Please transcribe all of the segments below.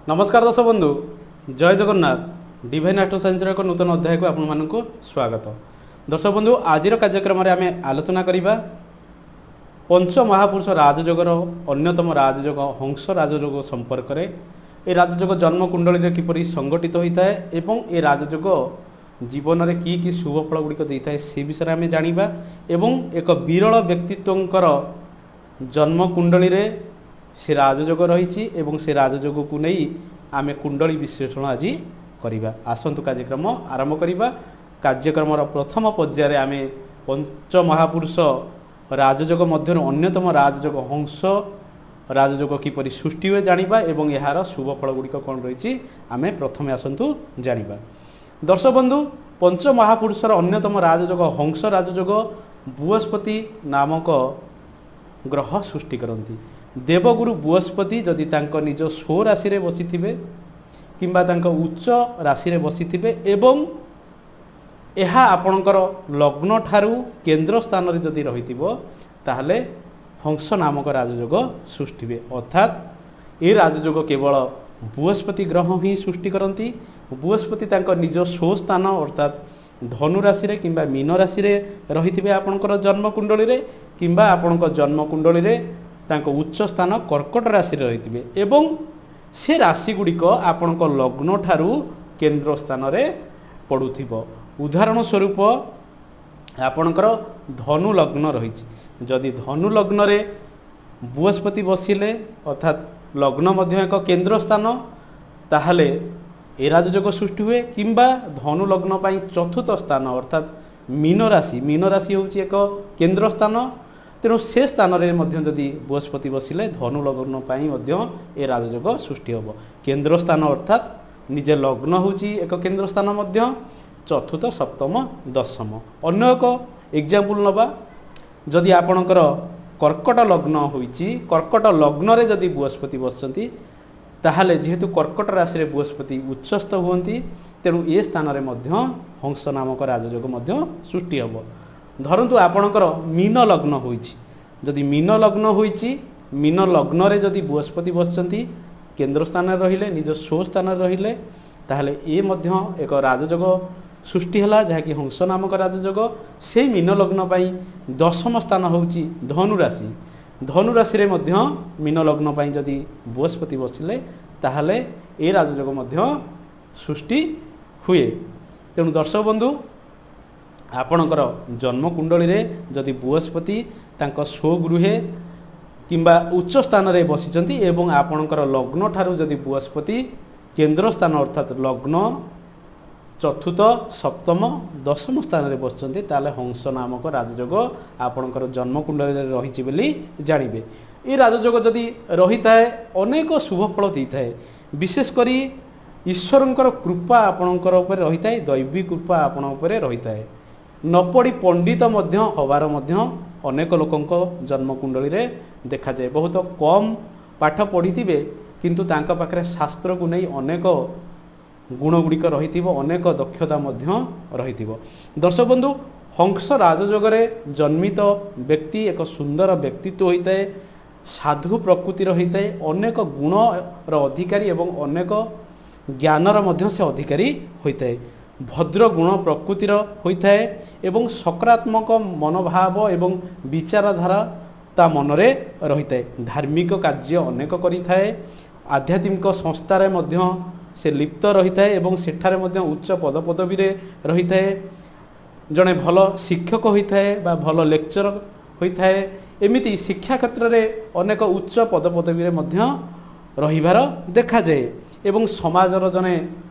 ନମସ୍କାର ଦର୍ଶକ ବନ୍ଧୁ, ଜୟ ଜଗନ୍ନାଥ। ଡିଭାଇନ୍ ଆଷ୍ଟ୍ରୋ ସାଇନ୍ସର ଏକ ନୂତନ ଅଧ୍ୟାୟକୁ ଆପଣମାନଙ୍କୁ ସ୍ୱାଗତ। ଦର୍ଶକ ବନ୍ଧୁ, ଆଜିର କାର୍ଯ୍ୟକ୍ରମରେ ଆମେ ଆଲୋଚନା କରିବା ପଞ୍ଚ ମହାପୁରୁଷ ରାଜଯୋଗର ଅନ୍ୟତମ ରାଜଯୋଗ ହଂସ ରାଜଯୋଗ ସମ୍ପର୍କରେ। ଏ ରାଜଯୋଗ ଜନ୍ମ କୁଣ୍ଡଳୀରେ କିପରି ସଂଗଠିତ ହୋଇଥାଏ ଏବଂ ଏ ରାଜଯୋଗ ଜୀବନରେ କି କି ଶୁଭ ଫଳ ଗୁଡ଼ିକ ଦେଇଥାଏ, ସେ ବିଷୟରେ ଆମେ ଜାଣିବା ଏବଂ ଏକ ବିରଳ ବ୍ୟକ୍ତିତ୍ୱଙ୍କର ଜନ୍ମ କୁଣ୍ଡଳୀରେ ସେ ରାଜଯୋଗ ରହିଛି ଏବଂ ସେ ରାଜଯୋଗକୁ ନେଇ ଆମେ କୁଣ୍ଡଳୀ ବିଶ୍ଳେଷଣ ଆଜି କରିବା। ଆସନ୍ତୁ କାର୍ଯ୍ୟକ୍ରମ ଆରମ୍ଭ କରିବା। କାର୍ଯ୍ୟକ୍ରମର ପ୍ରଥମ ପର୍ଯ୍ୟାୟରେ ଆମେ ପଞ୍ଚ ମହାପୁରୁଷ ରାଜଯୋଗ ମଧ୍ୟରୁ ଅନ୍ୟତମ ରାଜଯୋଗ ହଂସ ରାଜଯୋଗ କିପରି ସୃଷ୍ଟି ହୁଏ ଜାଣିବା ଏବଂ ଏହାର ଶୁଭ ଫଳ ଗୁଡ଼ିକ କ'ଣ ରହିଛି ଆମେ ପ୍ରଥମେ ଆସନ୍ତୁ ଜାଣିବା। ଦର୍ଶକ ବନ୍ଧୁ, ପଞ୍ଚ ମହାପୁରୁଷର ଅନ୍ୟତମ ରାଜଯୋଗ ହଂସ ରାଜଯୋଗ ବୃହସ୍ପତି ନାମକ ଗ୍ରହ ସୃଷ୍ଟି କରନ୍ତି। ଦେବଗୁରୁ ବୃହସ୍ପତି ଯଦି ତାଙ୍କ ନିଜ ସ୍ୱ ରାଶିରେ ବସିଥିବେ କିମ୍ବା ତାଙ୍କ ଉଚ୍ଚ ରାଶିରେ ବସିଥିବେ ଏବଂ ଏହା ଆପଣଙ୍କର ଲଗ୍ନ ଠାରୁ କେନ୍ଦ୍ର ସ୍ଥାନରେ ଯଦି ରହିଥିବ, ତାହେଲେ ହଂସ ନାମକ ରାଜଯୋଗ ସୃଷ୍ଟି ହୁଏ। ଅର୍ଥାତ୍ ଏ ରାଜଯୋଗ କେବଳ ବୃହସ୍ପତି ଗ୍ରହ ହିଁ ସୃଷ୍ଟି କରନ୍ତି। ବୃହସ୍ପତି ତାଙ୍କ ନିଜ ସ୍ୱସ୍ଥାନ ଅର୍ଥାତ୍ ଧନୁ ରାଶିରେ କିମ୍ବା ମୀନ ରାଶିରେ ରହିଥିବେ ଆପଣଙ୍କର ଜନ୍ମକୁଣ୍ଡଳୀରେ, କିମ୍ବା ଆପଣଙ୍କ ଜନ୍ମକୁଣ୍ଡଳୀରେ ତାଙ୍କ ଉଚ୍ଚ ସ୍ଥାନ କର୍କଟ ରାଶିରେ ରହିଥିବେ ଏବଂ ସେ ରାଶି ଗୁଡ଼ିକ ଆପଣଙ୍କ ଲଗ୍ନ ଠାରୁ କେନ୍ଦ୍ର ସ୍ଥାନରେ ପଡ଼ୁଥିବ। ଉଦାହରଣ ସ୍ୱରୂପ ଆପଣଙ୍କର ଧନୁ ଲଗ୍ନ ରହିଛି। ଯଦି ଧନୁ ଲଗ୍ନରେ ବୃହସ୍ପତି ବସିଲେ, ଅର୍ଥାତ୍ ଲଗ୍ନ ମଧ୍ୟ ଏକ କେନ୍ଦ୍ର ସ୍ଥାନ, ତାହେଲେ ଏ ରାଜଯୋଗ ସୃଷ୍ଟି ହୁଏ। କିମ୍ବା ଧନୁ ଲଗ୍ନ ପାଇଁ ଚତୁର୍ଥ ସ୍ଥାନ ଅର୍ଥାତ୍ ମୀନ ରାଶି, ମୀନ ରାଶି ହେଉଛି ଏକ କେନ୍ଦ୍ର ସ୍ଥାନ, ତେଣୁ ସେ ସ୍ଥାନରେ ମଧ୍ୟ ଯଦି ବୃହସ୍ପତି ବସିଲେ ଧନୁ ଲଗ୍ନ ପାଇଁ ମଧ୍ୟ ଏ ରାଜଯୋଗ ସୃଷ୍ଟି ହେବ। କେନ୍ଦ୍ର ସ୍ଥାନ ଅର୍ଥାତ୍ ନିଜେ ଲଗ୍ନ ହେଉଛି ଏକ କେନ୍ଦ୍ର ସ୍ଥାନ ମଧ୍ୟ, ଚତୁର୍ଥ, ସପ୍ତମ, ଦଶମ। ଅନ୍ୟ ଏକ ଏକ୍ଜାମ୍ପଲ୍ ନେବା। ଯଦି ଆପଣଙ୍କର କର୍କଟ ଲଗ୍ନ ହୋଇଛି, କର୍କଟ ଲଗ୍ନରେ ଯଦି ବୃହସ୍ପତି ବସିଛନ୍ତି, ତାହେଲେ ଯେହେତୁ କର୍କଟ ରାଶିରେ ବୃହସ୍ପତି ଉଚ୍ଚସ୍ଥ ହୁଅନ୍ତି, ତେଣୁ ଏ ସ୍ଥାନରେ ମଧ୍ୟ ହଂସ ନାମକ ରାଜଯୋଗ ମଧ୍ୟ ସୃଷ୍ଟି ହେବ। ଧରନ୍ତୁ ଆପଣଙ୍କର ମୀନ ଲଗ୍ନ ହୋଇଛି। ଯଦି ମୀନ ଲଗ୍ନ ହୋଇଛି, ମୀନ ଲଗ୍ନରେ ଯଦି ବୃହସ୍ପତି ବସିଛନ୍ତି, କେନ୍ଦ୍ର ସ୍ଥାନରେ ରହିଲେ, ନିଜ ସ୍ୱ ସ୍ଥାନରେ ରହିଲେ, ତାହେଲେ ଏ ମଧ୍ୟ ଏକ ରାଜଯୋଗ ସୃଷ୍ଟି ହେଲା, ଯାହାକି ହଂସ ନାମକ ରାଜଯୋଗ। ସେଇ ମୀନ ଲଗ୍ନ ପାଇଁ ଦଶମ ସ୍ଥାନ ହେଉଛି ଧନୁରାଶି। ଧନୁରାଶିରେ ମଧ୍ୟ ମୀନ ଲଗ୍ନ ପାଇଁ ଯଦି ବୃହସ୍ପତି ବସିଲେ, ତାହେଲେ ଏ ରାଜଯୋଗ ମଧ୍ୟ ସୃଷ୍ଟି ହୁଏ। ତେଣୁ ଦର୍ଶକ ବନ୍ଧୁ, ଆପଣଙ୍କର ଜନ୍ମକୁଣ୍ଡଳୀରେ ଯଦି ବୃହସ୍ପତି ତାଙ୍କ ସ୍ୱଗୃହେ କିମ୍ବା ଉଚ୍ଚ ସ୍ଥାନରେ ବସିଛନ୍ତି ଏବଂ ଆପଣଙ୍କର ଲଗ୍ନ ଠାରୁ ଯଦି ବୃହସ୍ପତି କେନ୍ଦ୍ର ସ୍ଥାନ ଅର୍ଥାତ୍ ଲଗ୍ନ, ଚତୁର୍ଥ, ସପ୍ତମ, ଦଶମ ସ୍ଥାନରେ ବସିଛନ୍ତି, ତାହେଲେ ହଂସ ନାମକ ରାଜଯୋଗ ଆପଣଙ୍କର ଜନ୍ମକୁଣ୍ଡଳୀରେ ରହିଛି ବୋଲି ଜାଣିବେ। ଏ ରାଜଯୋଗ ଯଦି ରହିଥାଏ, ଅନେକ ଶୁଭ ଫଳ ଦେଇଥାଏ। ବିଶେଷ କରି ଈଶ୍ୱରଙ୍କର କୃପା ଆପଣଙ୍କର ଉପରେ ରହିଥାଏ, ଦୈବୀ କୃପା ଆପଣଙ୍କ ଉପରେ ରହିଥାଏ। ନ ପଢ଼ି ପଣ୍ଡିତ ମଧ୍ୟ ହେବାର ମଧ୍ୟ ଅନେକ ଲୋକଙ୍କ ଜନ୍ମକୁଣ୍ଡଳୀରେ ଦେଖାଯାଏ। ବହୁତ କମ୍ ପାଠ ପଢ଼ିଥିବେ, କିନ୍ତୁ ତାଙ୍କ ପାଖରେ ଶାସ୍ତ୍ରକୁ ନେଇ ଅନେକ ଗୁଣ ଗୁଡ଼ିକ ରହିଥିବ, ଅନେକ ଦକ୍ଷତା ମଧ୍ୟ ରହିଥିବ। ଦର୍ଶକ ବନ୍ଧୁ, ହଂସ ରାଜଯୋଗରେ ଜନ୍ମିତ ବ୍ୟକ୍ତି ଏକ ସୁନ୍ଦର ବ୍ୟକ୍ତିତ୍ୱ ହୋଇଥାଏ, ସାଧୁ ପ୍ରକୃତିର ହୋଇଥାଏ, ଅନେକ ଗୁଣର ଅଧିକାରୀ ଏବଂ ଅନେକ ଜ୍ଞାନର ମଧ୍ୟ ସେ ଅଧିକାରୀ ହୋଇଥାଏ। ଭଦ୍ର ଗୁଣ ପ୍ରକୃତିର ହୋଇଥାଏ ଏବଂ ସକାରାତ୍ମକ ମନୋଭାବ ଏବଂ ବିଚାରଧାରା ତା ମନରେ ରହିଥାଏ। ଧାର୍ମିକ କାର୍ଯ୍ୟ ଅନେକ କରିଥାଏ, ଆଧ୍ୟାତ୍ମିକ ସଂସ୍ଥାରେ ମଧ୍ୟ ସେ ଲିପ୍ତ ରହିଥାଏ ଏବଂ ସେଠାରେ ମଧ୍ୟ ଉଚ୍ଚ ପଦପଦବୀରେ ରହିଥାଏ। ଜଣେ ଭଲ ଶିକ୍ଷକ ହୋଇଥାଏ ବା ଭଲ ଲେକ୍ଚର ହୋଇଥାଏ। ଏମିତି ଶିକ୍ଷା କ୍ଷେତ୍ରରେ ଅନେକ ଉଚ୍ଚ ପଦପଦବୀରେ ମଧ୍ୟ ରହିବାର ଦେଖାଯାଏ ଏବଂ ସମାଜର ଜଣେ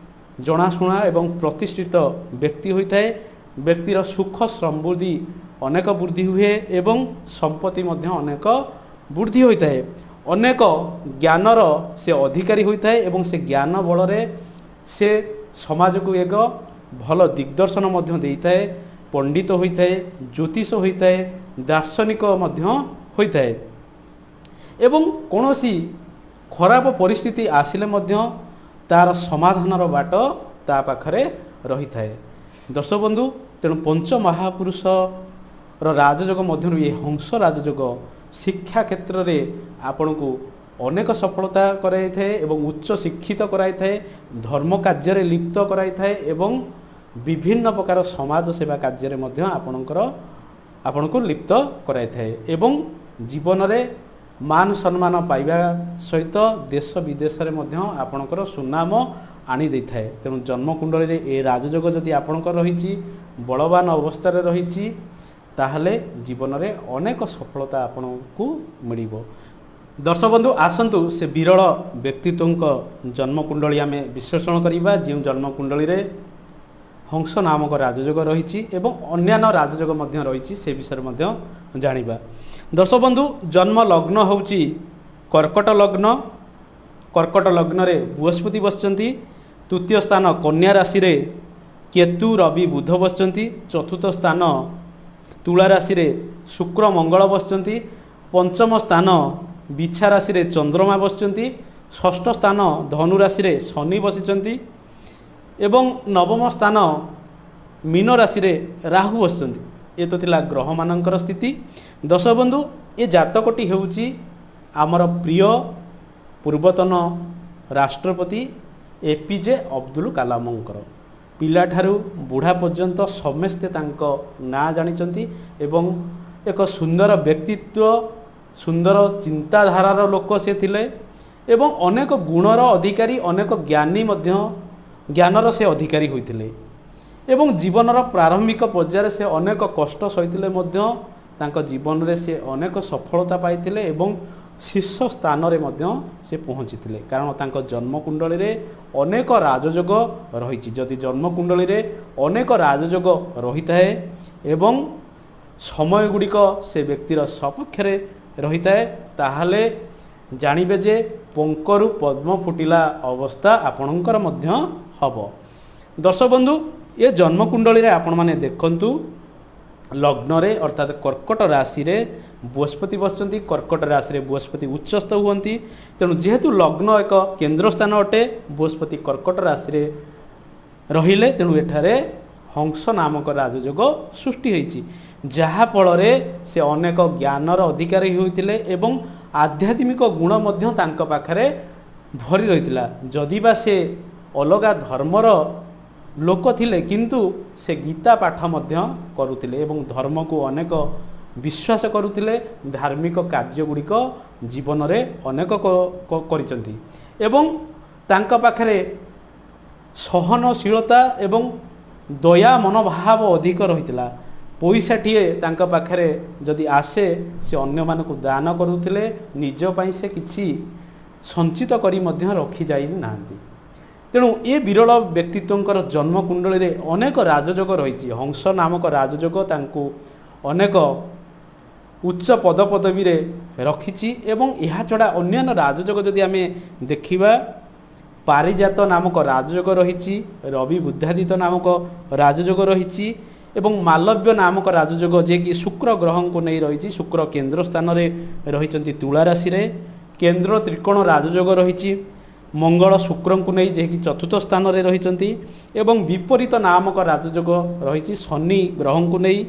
ଜଣାଶୁଣା ଏବଂ ପ୍ରତିଷ୍ଠିତ ବ୍ୟକ୍ତି ହୋଇଥାଏ। ବ୍ୟକ୍ତିର ସୁଖ ସମୃଦ୍ଧି ଅନେକ ବୃଦ୍ଧି ହୁଏ ଏବଂ ସମ୍ପତ୍ତି ମଧ୍ୟ ଅନେକ ବୃଦ୍ଧି ହୋଇଥାଏ। ଅନେକ ଜ୍ଞାନର ସେ ଅଧିକାରୀ ହୋଇଥାଏ ଏବଂ ସେ ଜ୍ଞାନ ବଳରେ ସେ ସମାଜକୁ ଏକ ଭଲ ଦିଗ୍ଦର୍ଶନ ମଧ୍ୟ ଦେଇଥାଏ। ପଣ୍ଡିତ ହୋଇଥାଏ, ଜ୍ୟୋତିଷ ହୋଇଥାଏ, ଦାର୍ଶନିକ ମଧ୍ୟ ହୋଇଥାଏ ଏବଂ କୌଣସି ଖରାପ ପରିସ୍ଥିତି ଆସିଲେ ମଧ୍ୟ ତାର ସମାଧାନର ବାଟ ତା ପାଖରେ ରହିଥାଏ। ଦର୍ଶକ ବନ୍ଧୁ, ତେଣୁ ପଞ୍ଚ ମହାପୁରୁଷର ରାଜଯୋଗ ମଧ୍ୟରୁ ଏ ହଂସ ରାଜଯୋଗ ଶିକ୍ଷା କ୍ଷେତ୍ରରେ ଆପଣଙ୍କୁ ଅନେକ ସଫଳତା କରାଇଥାଏ ଏବଂ ଉଚ୍ଚ ଶିକ୍ଷିତ କରାଇଥାଏ, ଧର୍ମ କାର୍ଯ୍ୟରେ ଲିପ୍ତ କରାଇଥାଏ ଏବଂ ବିଭିନ୍ନ ପ୍ରକାର ସମାଜ ସେବା କାର୍ଯ୍ୟରେ ମଧ୍ୟ ଆପଣଙ୍କର ଆପଣଙ୍କୁ ଲିପ୍ତ କରାଇଥାଏ ଏବଂ ଜୀବନରେ ମାନ ସମ୍ମାନ ପାଇବା ସହିତ ଦେଶ ବିଦେଶରେ ମଧ୍ୟ ଆପଣଙ୍କର ସୁନାମ ଆଣି ଦେଇଥାଏ। ତେଣୁ ଜନ୍ମକୁଣ୍ଡଳୀରେ ଏ ରାଜଯୋଗ ଯଦି ଆପଣଙ୍କର ରହିଛି, ବଳବାନ ଅବସ୍ଥାରେ ରହିଛି, ତାହେଲେ ଜୀବନରେ ଅନେକ ସଫଳତା ଆପଣଙ୍କୁ ମିଳିବ। ଦର୍ଶକ ବନ୍ଧୁ, ଆସନ୍ତୁ ସେ ବିରଳ ବ୍ୟକ୍ତିତ୍ୱଙ୍କ ଜନ୍ମକୁଣ୍ଡଳୀ ଆମେ ବିଶ୍ଳେଷଣ କରିବା, ଯେଉଁ ଜନ୍ମକୁଣ୍ଡଳୀରେ ହଂସ ନାମକ ରାଜଯୋଗ ରହିଛି ଏବଂ ଅନ୍ୟାନ୍ୟ ରାଜଯୋଗ ମଧ୍ୟ ରହିଛି, ସେ ବିଷୟରେ ମଧ୍ୟ ଜାଣିବା। ଦର୍ଶକ ବନ୍ଧୁ, ଜନ୍ମ ଲଗ୍ନ ହେଉଛି କର୍କଟ ଲଗ୍ନ। କର୍କଟ ଲଗ୍ନରେ ବୃହସ୍ପତି ବସିଛନ୍ତି। ତୃତୀୟ ସ୍ଥାନ କନ୍ୟା ରାଶିରେ କେତୁ, ରବି, ବୁଧ ବସିଛନ୍ତି। ଚତୁର୍ଥ ସ୍ଥାନ ତୁଳା ରାଶିରେ ଶୁକ୍ର, ମଙ୍ଗଳ ବସିଛନ୍ତି। ପଞ୍ଚମ ସ୍ଥାନ ବିଛା ରାଶିରେ ଚନ୍ଦ୍ରମା ବସିଛନ୍ତି। ଷଷ୍ଠ ସ୍ଥାନ ଧନୁ ରାଶିରେ ଶନି ବସିଛନ୍ତି ଏବଂ ନବମ ସ୍ଥାନ ମୀନ ରାଶିରେ ରାହୁ ବସିଛନ୍ତି। ଏ ତ ଥିଲା ଗ୍ରହମାନଙ୍କର ସ୍ଥିତି। ଦର୍ଶକ ବନ୍ଧୁ, ଏ ଜାତକଟି ହେଉଛି ଆମର ପ୍ରିୟ ପୂର୍ବତନ ରାଷ୍ଟ୍ରପତି ଏପିଜେ ଅବଦୁଲ କାଲାମଙ୍କର। ପିଲାଠାରୁ ବୁଢ଼ା ପର୍ଯ୍ୟନ୍ତ ସମସ୍ତେ ତାଙ୍କ ନାଁ ଜାଣିଛନ୍ତି ଏବଂ ଏକ ସୁନ୍ଦର ବ୍ୟକ୍ତିତ୍ୱ, ସୁନ୍ଦର ଚିନ୍ତାଧାରାର ଲୋକ ସେ ଥିଲେ ଏବଂ ଅନେକ ଗୁଣର ଅଧିକାରୀ, ଅନେକ ଜ୍ଞାନୀ ମଧ୍ୟ, ଜ୍ଞାନର ସେ ଅଧିକାରୀ ହୋଇଥିଲେ ଏବଂ ଜୀବନର ପ୍ରାରମ୍ଭିକ ପର୍ଯ୍ୟାୟରେ ସେ ଅନେକ କଷ୍ଟ ସହିଥିଲେ ମଧ୍ୟ ତାଙ୍କ ଜୀବନରେ ସେ ଅନେକ ସଫଳତା ପାଇଥିଲେ ଏବଂ ଶୀର୍ଷ ସ୍ଥାନରେ ମଧ୍ୟ ସେ ପହଞ୍ଚିଥିଲେ, କାରଣ ତାଙ୍କ ଜନ୍ମକୁଣ୍ଡଳୀରେ ଅନେକ ରାଜଯୋଗ ରହିଛି। ଯଦି ଜନ୍ମକୁଣ୍ଡଳୀରେ ଅନେକ ରାଜଯୋଗ ରହିଥାଏ ଏବଂ ସମୟ ଗୁଡ଼ିକ ସେ ବ୍ୟକ୍ତିର ସପକ୍ଷରେ ରହିଥାଏ, ତାହେଲେ ଜାଣିବେ ଯେ ପଙ୍କରୁ ପଦ୍ମ ଫୁଟିଲା ଅବସ୍ଥା ଆପଣଙ୍କର ମଧ୍ୟ ହେବ। ଦର୍ଶକ ବନ୍ଧୁ, ଏ ଜନ୍ମକୁଣ୍ଡଳୀରେ ଆପଣମାନେ ଦେଖନ୍ତୁ, ଲଗ୍ନରେ ଅର୍ଥାତ୍ କର୍କଟ ରାଶିରେ ବୃହସ୍ପତି ବସିଛନ୍ତି। କର୍କଟ ରାଶିରେ ବୃହସ୍ପତି ଉଚ୍ଚସ୍ଥ ହୁଅନ୍ତି। ତେଣୁ ଯେହେତୁ ଲଗ୍ନ ଏକ କେନ୍ଦ୍ର ସ୍ଥାନ ଅଟେ, ବୃହସ୍ପତି କର୍କଟ ରାଶିରେ ରହିଲେ, ତେଣୁ ଏଠାରେ ହଂସ ନାମକ ରାଜଯୋଗ ସୃଷ୍ଟି ହୋଇଛି, ଯାହାଫଳରେ ସେ ଅନେକ ଜ୍ଞାନର ଅଧିକାରୀ ହୋଇଥିଲେ ଏବଂ ଆଧ୍ୟାତ୍ମିକ ଗୁଣ ମଧ୍ୟ ତାଙ୍କ ପାଖରେ ଭରି ରହିଥିଲା। ଯଦି ବା ସେ ଅଲଗା ଧର୍ମର ଲୋକ ଥିଲେ, କିନ୍ତୁ ସେ ଗୀତା ପାଠ ମଧ୍ୟ କରୁଥିଲେ ଏବଂ ଧର୍ମକୁ ଅନେକ ବିଶ୍ୱାସ କରୁଥିଲେ। ଧାର୍ମିକ କାର୍ଯ୍ୟ ଗୁଡ଼ିକ ଜୀବନରେ ଅନେକ କରିଛନ୍ତି ଏବଂ ତାଙ୍କ ପାଖରେ ସହନଶୀଳତା ଏବଂ ଦୟା ମନୋଭାବ ଅଧିକ ରହିଥିଲା। ପଇସାଟିଏ ତାଙ୍କ ପାଖରେ ଯଦି ଆସେ, ସେ ଅନ୍ୟମାନଙ୍କୁ ଦାନ କରୁଥିଲେ, ନିଜ ପାଇଁ ସେ କିଛି ସଞ୍ଚିତ କରି ମଧ୍ୟ ରଖିଯାଇ ନାହାନ୍ତି। ତେଣୁ ଏ ବିରଳ ବ୍ୟକ୍ତିତ୍ୱଙ୍କର ଜନ୍ମକୁଣ୍ଡଳୀରେ ଅନେକ ରାଜଯୋଗ ରହିଛି। ହଂସ ନାମକ ରାଜଯୋଗ ତାଙ୍କୁ ଅନେକ ଉଚ୍ଚ ପଦପଦବୀରେ ରଖିଛି ଏବଂ ଏହା ଛଡ଼ା ଅନ୍ୟାନ୍ୟ ରାଜଯୋଗ ଯଦି ଆମେ ଦେଖିବା, ପାରିଜାତ ନାମକ ରାଜଯୋଗ ରହିଛି, ରବି ବୁଦ୍ଧାଦିତ ନାମକ ରାଜଯୋଗ ରହିଛି ଏବଂ ମାଲବ୍ୟ ନାମକ ରାଜଯୋଗ, ଯିଏକି ଶୁକ୍ର ଗ୍ରହଙ୍କୁ ନେଇ ରହିଛି। ଶୁକ୍ର କେନ୍ଦ୍ର ସ୍ଥାନରେ ରହିଛନ୍ତି ତୁଳା ରାଶିରେ। କେନ୍ଦ୍ର ତ୍ରିକୋଣ ରାଜଯୋଗ ରହିଛି ମଙ୍ଗଳ ଶୁକ୍ରଙ୍କୁ ନେଇ, ଯିଏକି ଚତୁର୍ଥ ସ୍ଥାନରେ ରହିଛନ୍ତି ଏବଂ ବିପରୀତ ନାମକ ରାଜଯୋଗ ରହିଛି ଶନି ଗ୍ରହଙ୍କୁ ନେଇ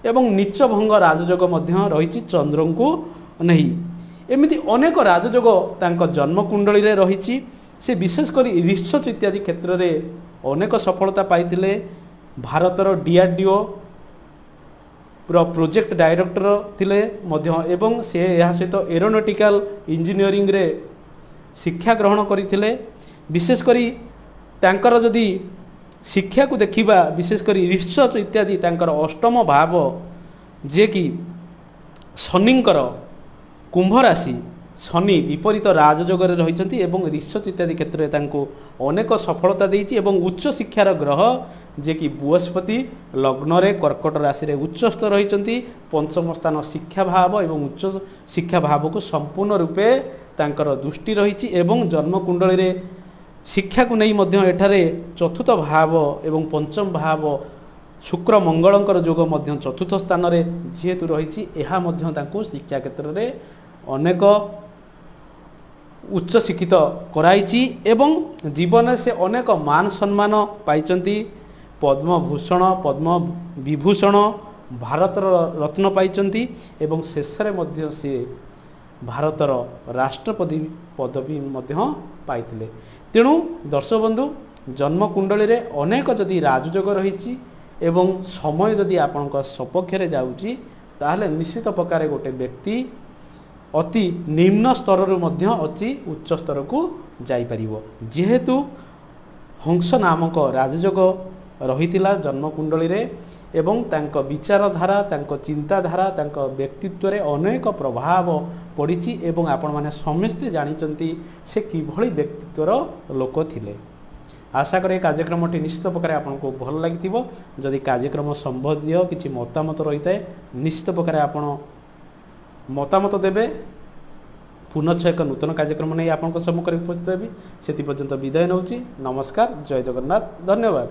ଏବଂ ନୀଚଭଙ୍ଗ ରାଜଯୋଗ ମଧ୍ୟ ରହିଛି ଚନ୍ଦ୍ରଙ୍କୁ ନେଇ। ଏମିତି ଅନେକ ରାଜଯୋଗ ତାଙ୍କ ଜନ୍ମକୁଣ୍ଡଳୀରେ ରହିଛି। ସେ ବିଶେଷ କରି ରିସର୍ଚ୍ଚ ଇତ୍ୟାଦି କ୍ଷେତ୍ରରେ ଅନେକ ସଫଳତା ପାଇଥିଲେ। ଭାରତର ଡିଆର୍ଡିଓ ପ୍ରୋଜେକ୍ଟ ଡାଇରେକ୍ଟର ଥିଲେ ମଧ୍ୟ ଏବଂ ସେ ଏହା ସହିତ ଏରୋନଟିକାଲ ଇଞ୍ଜିନିୟରିଂରେ ଶିକ୍ଷା ଗ୍ରହଣ କରିଥିଲେ। ବିଶେଷ କରି ତାଙ୍କର ଯଦି ଶିକ୍ଷାକୁ ଦେଖିବା, ବିଶେଷ କରି ରିସର୍ଚ୍ଚ ଇତ୍ୟାଦି, ତାଙ୍କର ଅଷ୍ଟମ ଭାବ ଯିଏକି ଶନିଙ୍କର କୁମ୍ଭ ରାଶି, ଶନି ବିପରୀତ ରାଜଯୋଗରେ ରହିଛନ୍ତି ଏବଂ ରିସର୍ଚ୍ଚ ଇତ୍ୟାଦି କ୍ଷେତ୍ରରେ ତାଙ୍କୁ ଅନେକ ସଫଳତା ଦେଇଛି ଏବଂ ଉଚ୍ଚ ଶିକ୍ଷାର ଗ୍ରହ ଯିଏକି ବୃହସ୍ପତି ଲଗ୍ନରେ କର୍କଟ ରାଶିରେ ଉଚ୍ଚସ୍ଥ ରହିଛନ୍ତି। ପଞ୍ଚମ ସ୍ଥାନ ଶିକ୍ଷା ଭାବ ଏବଂ ଉଚ୍ଚ ଶିକ୍ଷା ଭାବକୁ ସମ୍ପୂର୍ଣ୍ଣ ରୂପେ ତାଙ୍କର ଦୃଷ୍ଟି ରହିଛି ଏବଂ ଜନ୍ମକୁଣ୍ଡଳୀରେ ଶିକ୍ଷାକୁ ନେଇ ମଧ୍ୟ ଏଠାରେ ଚତୁର୍ଥ ଭାବ ଏବଂ ପଞ୍ଚମ ଭାବ ଶୁକ୍ର ମଙ୍ଗଳଙ୍କର ଯୋଗ ମଧ୍ୟ ଚତୁର୍ଥ ସ୍ଥାନରେ ଯେହେତୁ ରହିଛି, ଏହା ମଧ୍ୟ ତାଙ୍କୁ ଶିକ୍ଷା କ୍ଷେତ୍ରରେ ଅନେକ ଉଚ୍ଚ ଶିକ୍ଷିତ କରାଇଛି ଏବଂ ଜୀବନରେ ସେ ଅନେକ ମାନ ସମ୍ମାନ ପାଇଛନ୍ତି। ପଦ୍ମଭୂଷଣ, ପଦ୍ମ ବିଭୂଷଣ, ଭାରତର ରତ୍ନ ପାଇଛନ୍ତି ଏବଂ ଶେଷରେ ମଧ୍ୟ ସେ ଭାରତର ରାଷ୍ଟ୍ରପତି ପଦବୀ ମଧ୍ୟ ପାଇଥିଲେ। ତେଣୁ ଦର୍ଶକ ବନ୍ଧୁ, ଜନ୍ମକୁଣ୍ଡଳୀରେ ଅନେକ ଯଦି ରାଜଯୋଗ ରହିଛି ଏବଂ ସମୟ ଯଦି ଆପଣଙ୍କ ସପକ୍ଷରେ ଯାଉଛି, ତାହେଲେ ନିଶ୍ଚିତ ପ୍ରକାରେ ଗୋଟେ ବ୍ୟକ୍ତି ଅତି ନିମ୍ନ ସ୍ତରରୁ ମଧ୍ୟ ଅତି ଉଚ୍ଚ ସ୍ତରକୁ ଯାଇପାରିବ। ଯେହେତୁ ହଂସ ନାମକ ରାଜଯୋଗ ରହିଥିଲା ଜନ୍ମକୁଣ୍ଡଳୀରେ ଏବଂ ତାଙ୍କ ବିଚାରଧାରା, ତାଙ୍କ ଚିନ୍ତାଧାରା, ତାଙ୍କ ବ୍ୟକ୍ତିତ୍ୱରେ ଅନେକ ପ୍ରଭାବ ପଡ଼ିଛି ଏବଂ ଆପଣମାନେ ସମସ୍ତେ ଜାଣିଛନ୍ତି ସେ କିଭଳି ବ୍ୟକ୍ତିତ୍ୱର ଲୋକ ଥିଲେ। ଆଶା କରେ ଏ କାର୍ଯ୍ୟକ୍ରମଟି ନିଶ୍ଚିତ ପ୍ରକାରେ ଆପଣଙ୍କୁ ଭଲ ଲାଗିଥିବ। ଯଦି କାର୍ଯ୍ୟକ୍ରମ ସମ୍ବନ୍ଧୀୟ କିଛି ମତାମତ ରହିଥାଏ, ନିଶ୍ଚିତ ପ୍ରକାରେ ଆପଣ ମତାମତ ଦେବେ। ପୁନଶ୍ଚ ଏକ ନୂତନ କାର୍ଯ୍ୟକ୍ରମ ନେଇ ଆପଣଙ୍କ ସମ୍ମୁଖରେ ଉପସ୍ଥିତ ହେବି। ସେଥିପର୍ଯ୍ୟନ୍ତ ବିଦାୟ ନେଉଛି। ନମସ୍କାର, ଜୟ ଜଗନ୍ନାଥ, ଧନ୍ୟବାଦ।